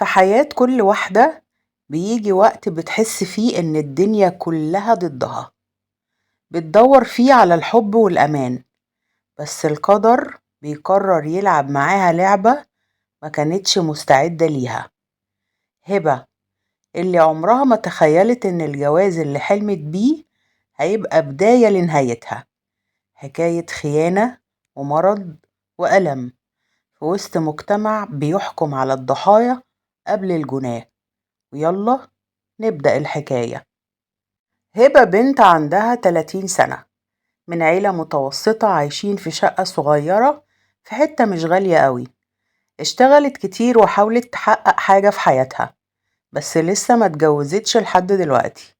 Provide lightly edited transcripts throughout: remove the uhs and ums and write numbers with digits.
في حياة كل واحدة بيجي وقت بتحس فيه إن الدنيا كلها ضدها، بتدور فيه على الحب والأمان، بس القدر بيقرر يلعب معاها لعبة ما كانتش مستعدة ليها. هبة اللي عمرها ما تخيلت إن الجواز اللي حلمت بيه هيبقى بداية لنهايتها، حكاية خيانة ومرض وألم في وسط مجتمع بيحكم على الضحايا قبل الجناه. ويلا نبدأ الحكاية. هبة بنت عندها 30 سنة، من عيلة متوسطة، عايشين في شقة صغيرة في حتة مش غالية قوي. اشتغلت كتير وحاولت تحقق حاجة في حياتها، بس لسه ما اتجوزتش لحد دلوقتي.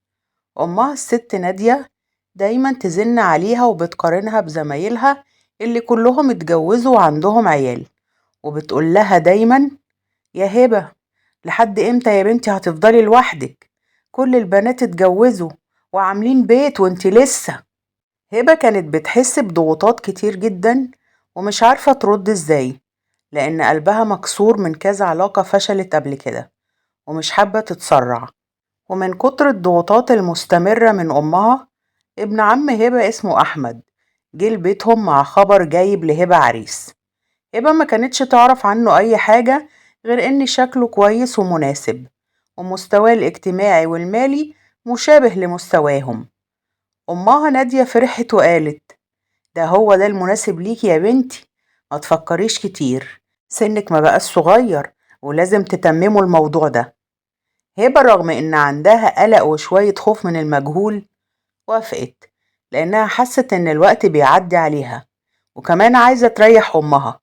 أمها الست نادية دايما تزن عليها وبتقارنها بزمايلها اللي كلهم اتجوزوا وعندهم عيال، وبتقول لها دايما: يا هبة لحد امتى يا بنتي هتفضلي لوحدك؟ كل البنات اتجوزوا وعاملين بيت وانتي لسه. هبة كانت بتحس بضغوطات كتير جدا ومش عارفة ترد ازاي، لأن قلبها مكسور من كذا علاقة فشلت قبل كده ومش حابة تتسرع. ومن كتر الضغوطات المستمرة من أمها، ابن عم هبة اسمه أحمد جه لبيتهم مع خبر جايب لهبة عريس. هبة ما كانتش تعرف عنه أي حاجة غير إن شكله كويس ومناسب، ومستواه الاجتماعي والمالي مشابه لمستواهم. أمها نادية فرحت وقالت: ده هو ده المناسب ليكي يا بنتي، ما تفكريش كتير، سنك ما بقاش صغير ولازم تتمموا الموضوع ده. هبة رغم إن عندها قلق وشوية خوف من المجهول وافقت، لأنها حست إن الوقت بيعدي عليها وكمان عايزة تريح أمها.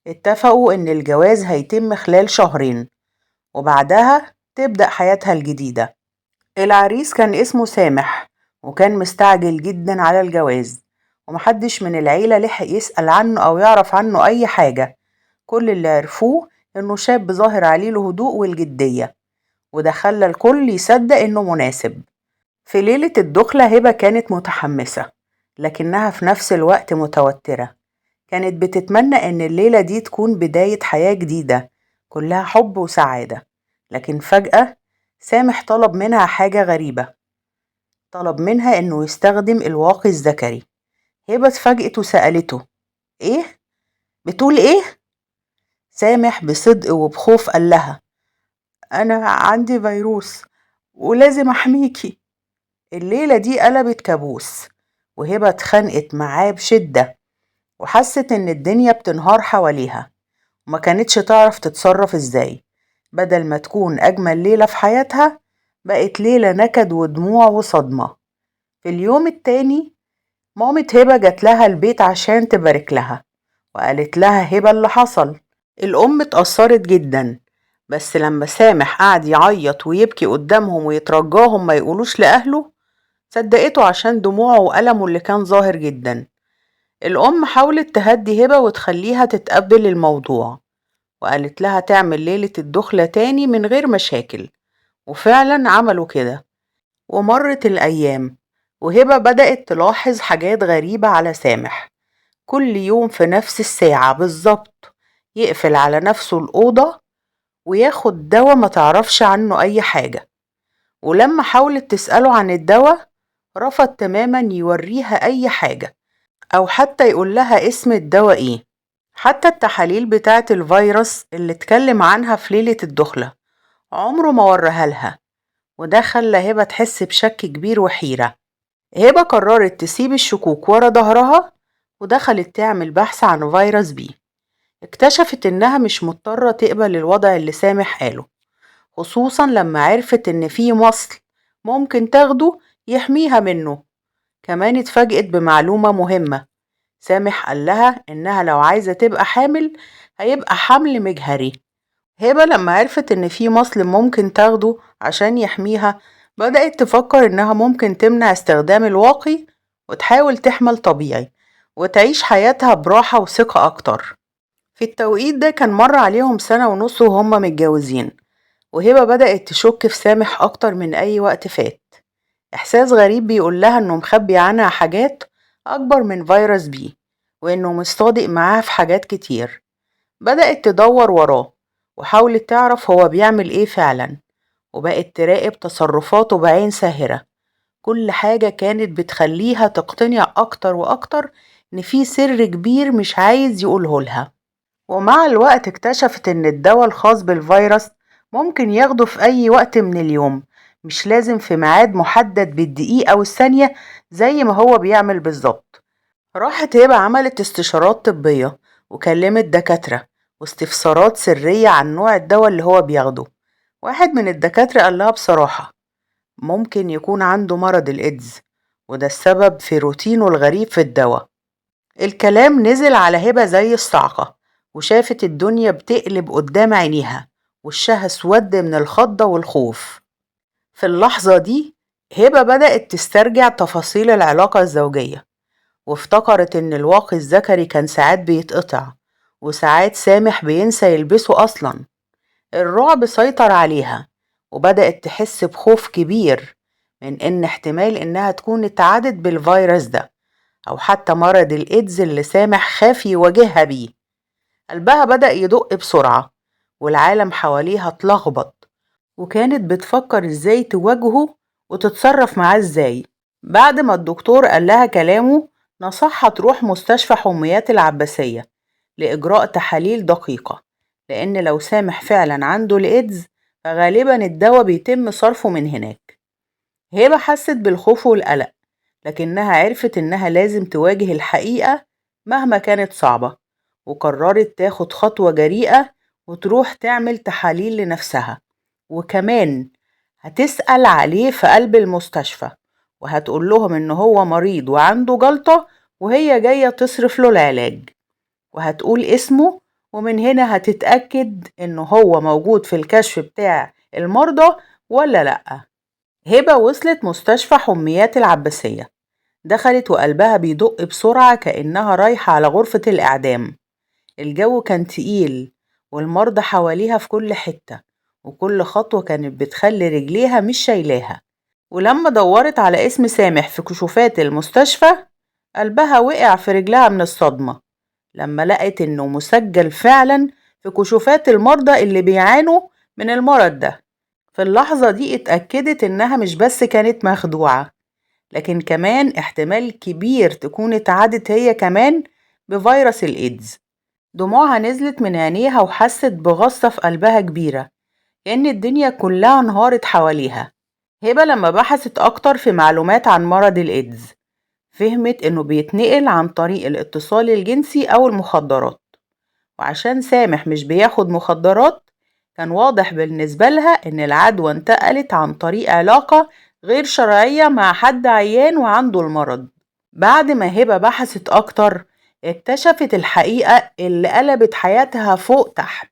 اتفقوا إن الجواز هيتم خلال شهرين وبعدها تبدأ حياتها الجديدة. العريس كان اسمه سامح، وكان مستعجل جدا على الجواز، ومحدش من العيلة لحق يسأل عنه أو يعرف عنه أي حاجة. كل اللي عرفوه إنه شاب ظاهر عليه الهدوء والجدية، وده خلى الكل يصدق إنه مناسب. في ليلة الدخلة هبة كانت متحمسة، لكنها في نفس الوقت متوترة. كانت بتتمنى إن الليلة دي تكون بداية حياة جديدة كلها حب وسعادة. لكن فجأة سامح طلب منها حاجة غريبة، طلب منها إنه يستخدم الواقي الذكري. هبة اتفاجئت وسألته: إيه؟ بتقول إيه؟ سامح بصدق وبخوف قال لها: أنا عندي فيروس ولازم أحميكي. الليلة دي قلبت كابوس، وهبة اتخانقت معاه بشدة وحست إن الدنيا بتنهار حواليها وما كانتش تعرف تتصرف إزاي. بدل ما تكون أجمل ليلة في حياتها بقت ليلة نكد ودموع وصدمة. في اليوم التاني مامة هبة جات لها البيت عشان تبارك لها، وقالت لها هبة اللي حصل. الأم اتأثرت جدا، بس لما سامح قعد يعيط ويبكي قدامهم ويترجاهم ما يقولوش لأهله صدقته عشان دموعه وألمه اللي كان ظاهر جدا. الأم حاولت تهدي هبة وتخليها تتقبل الموضوع، وقالت لها تعمل ليلة الدخلة تاني من غير مشاكل، وفعلا عملوا كده. ومرت الأيام وهبة بدأت تلاحظ حاجات غريبة على سامح. كل يوم في نفس الساعة بالظبط يقفل على نفسه الأوضة وياخد دواء ما تعرفش عنه أي حاجة، ولما حاولت تسأله عن الدواء رفض تماما يوريها أي حاجة أو حتى يقول لها اسم الدواء إيه. حتى التحاليل بتاعة الفيروس اللي اتكلم عنها في ليلة الدخلة عمره ما وريها لها، وده خلى هبة تحس بشك كبير وحيرة. هبة قررت تسيب الشكوك ورا ظهرها ودخلت تعمل بحث عن فيروس بي. اكتشفت إنها مش مضطرة تقبل الوضع اللي سامح قاله، خصوصا لما عرفت إن في مصل ممكن تاخده يحميها منه. كمان اتفاجئت بمعلومة مهمة، سامح قال لها إنها لو عايزة تبقى حامل هيبقى حمل مجهري. هبة لما عرفت إن في مصل ممكن تاخده عشان يحميها بدأت تفكر إنها ممكن تمنع استخدام الواقي وتحاول تحمل طبيعي وتعيش حياتها براحة وثقة أكتر. في التوقيت ده كان مر عليهم 1.5 سنة وهم متجوزين، وهبة بدأت تشك في سامح أكتر من أي وقت فات. إحساس غريب بيقول لها إنه مخبي عنها حاجات أكبر من فيروس بي، وإنه مش صادق معاها في حاجات كتير. بدأت تدور وراه وحاولت تعرف هو بيعمل إيه فعلا، وبقت تراقب تصرفاته بعين ساهرة. كل حاجة كانت بتخليها تقتنع أكتر وأكتر إن في سر كبير مش عايز يقوله لها. ومع الوقت اكتشفت إن الدواء الخاص بالفيروس ممكن ياخده في أي وقت من اليوم، مش لازم في ميعاد محدد بالدقيقة والثانية زي ما هو بيعمل بالظبط. راحت هبة عملت استشارات طبية وكلمت دكاترة واستفسارات سرية عن نوع الدواء اللي هو بياخده. واحد من الدكاترة قال لها بصراحة ممكن يكون عنده مرض الإيدز، وده السبب في روتينه الغريب في الدواء. الكلام نزل على هبة زي الصعقة، وشافت الدنيا بتقلب قدام عينيها، وشها اسود من الخضة والخوف. في اللحظة دي هبة بدأت تسترجع تفاصيل العلاقة الزوجية، وافتكرت إن الواقي الذكري كان ساعات بيتقطع، وساعات سامح بينسى يلبسه أصلا. الرعب سيطر عليها، وبدأت تحس بخوف كبير من إن احتمال إنها تكون اتعدت بالفيروس ده، أو حتى مرض الإيدز اللي سامح خاف يواجهها بيه. قلبها بدأ يدق بسرعة، والعالم حواليها اتلخبط، وكانت بتفكر إزاي تواجهه وتتصرف معاه إزاي. بعد ما الدكتور قال لها كلامه، نصحها تروح مستشفى حميات العباسية لإجراء تحاليل دقيقة، لأن لو سامح فعلا عنده الإيدز فغالبا الدواء بيتم صرفه من هناك. هبة حست بالخوف والقلق، لكنها عرفت إنها لازم تواجه الحقيقة مهما كانت صعبة، وقررت تاخد خطوة جريئة وتروح تعمل تحاليل لنفسها، وكمان هتسأل عليه في قلب المستشفى، وهتقول لهم إن هو مريض وعنده جلطة وهي جاية تصرف له العلاج، وهتقول اسمه، ومن هنا هتتأكد إن هو موجود في الكشف بتاع المرضى ولا لأ. هبة وصلت مستشفى حميات العباسية، دخلت وقلبها بيدق بسرعة كأنها رايحة على غرفة الإعدام. الجو كان تقيل، والمرضى حواليها في كل حتة، وكل خطوة كانت بتخلي رجليها مش شايلاها. ولما دورت على اسم سامح في كشوفات المستشفى، قلبها وقع في رجلها من الصدمة لما لقت إنه مسجل فعلا في كشوفات المرضى اللي بيعانوا من المرض ده. في اللحظة دي اتأكدت إنها مش بس كانت مخدوعة، لكن كمان احتمال كبير تكون اتعدت هي كمان بفيروس الإيدز. دموعها نزلت من عينيها، وحست بغصة في قلبها كبيرة، كأن الدنيا كلها انهارت حواليها. هبة لما بحثت أكتر في معلومات عن مرض الإيدز، فهمت إنه بيتنقل عن طريق الاتصال الجنسي أو المخدرات، وعشان سامح مش بياخد مخدرات، كان واضح بالنسبة لها إن العدوى انتقلت عن طريق علاقة غير شرعية مع حد عيان وعنده المرض. بعد ما هبة بحثت أكتر، اكتشفت الحقيقة اللي قلبت حياتها فوق تحت.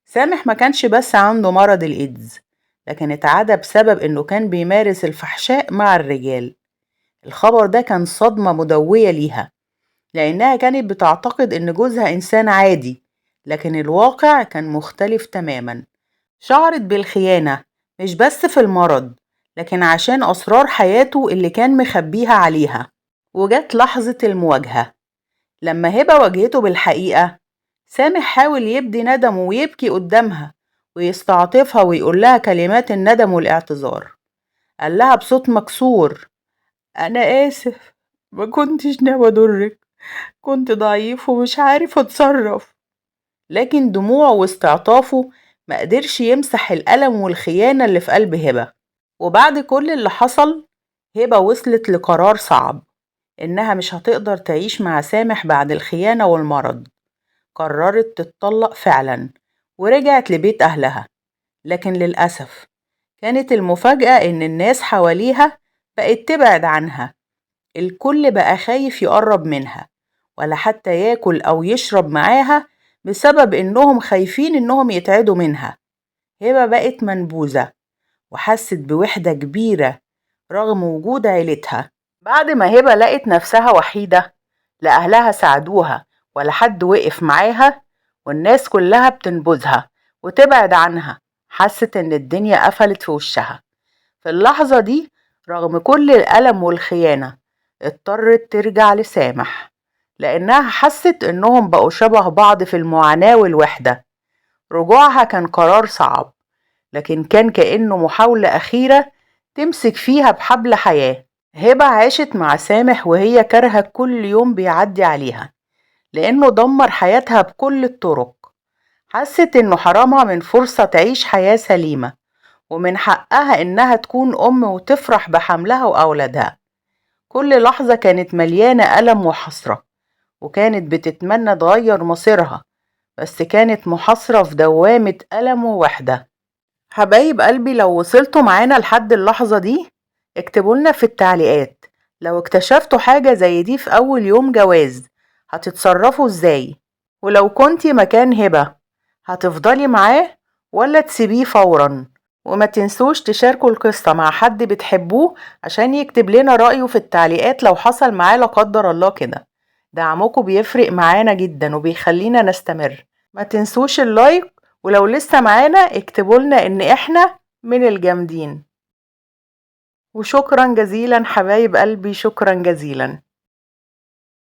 سامح ما كانش بس عنده مرض الإيدز، لكن اتعدى بسبب إنه كان بيمارس الفحشاء مع الرجال. الخبر ده كان صدمة مدوية ليها، لأنها كانت بتعتقد إن جوزها إنسان عادي، لكن الواقع كان مختلف تماما. شعرت بالخيانة مش بس في المرض، لكن عشان أسرار حياته اللي كان مخبيها عليها. وجت لحظة المواجهة لما هبة واجهته بالحقيقة. سامح حاول يبدي ندمه ويبكي قدامها ويستعطفها ويقول لها كلمات الندم والاعتذار. قال لها بصوت مكسور: أنا آسف، ما كنتش ناوي أضرك، كنت ضعيف ومش عارف أتصرف. لكن دموعه واستعطافه ما قدرش يمسح الألم والخيانة اللي في قلب هبة. وبعد كل اللي حصل، هبة وصلت لقرار صعب، إنها مش هتقدر تعيش مع سامح بعد الخيانة والمرض. قررت تتطلق فعلا، ورجعت لبيت أهلها. لكن للأسف كانت المفاجأة إن الناس حواليها بقت تبعد عنها، الكل بقى خايف يقرب منها ولا حتى ياكل أو يشرب معاها، بسبب إنهم خايفين إنهم يتعدوا منها. هبة بقت منبوذة وحست بوحدة كبيرة رغم وجود عيلتها. بعد ما هبة لقت نفسها وحيدة، لا أهلها ساعدوها ولا حد وقف معاها، والناس كلها بتنبذها وتبعد عنها، حست إن الدنيا قفلت في وشها. في اللحظة دي رغم كل الألم والخيانة اضطرت ترجع لسامح، لأنها حست إنهم بقوا شبه بعض في المعاناة والوحدة. رجوعها كان قرار صعب، لكن كان كأنه محاولة أخيرة تمسك فيها بحبل حياة. هبة عاشت مع سامح وهي كارهة كل يوم بيعدي عليها، لأنه دمر حياتها بكل الطرق. حست إنه حرمها من فرصة تعيش حياة سليمة، ومن حقها إنها تكون أم وتفرح بحملها وأولادها. كل لحظة كانت مليانة ألم وحسرة، وكانت بتتمنى تغير مصيرها، بس كانت محاصرة في دوامة ألم ووحدة. حبايب قلبي، لو وصلتوا معانا لحد اللحظة دي اكتبولنا في التعليقات لو اكتشفتوا حاجة زي دي في أول يوم جواز هتتصرفوا ازاي؟ ولو كنتي مكان هبة هتفضلي معاه ولا تسيبيه فورا؟ وما تنسوش تشاركوا القصة مع حد بتحبوه عشان يكتب لنا رأيه في التعليقات لو حصل معاه لا قدر الله كده. دعمكم بيفرق معانا جدا وبيخلينا نستمر. ما تنسوش ال like، ولو لسه معانا اكتبوا لنا ان احنا من الجامدين. وشكرا جزيلا حبايب قلبي، شكرا جزيلا.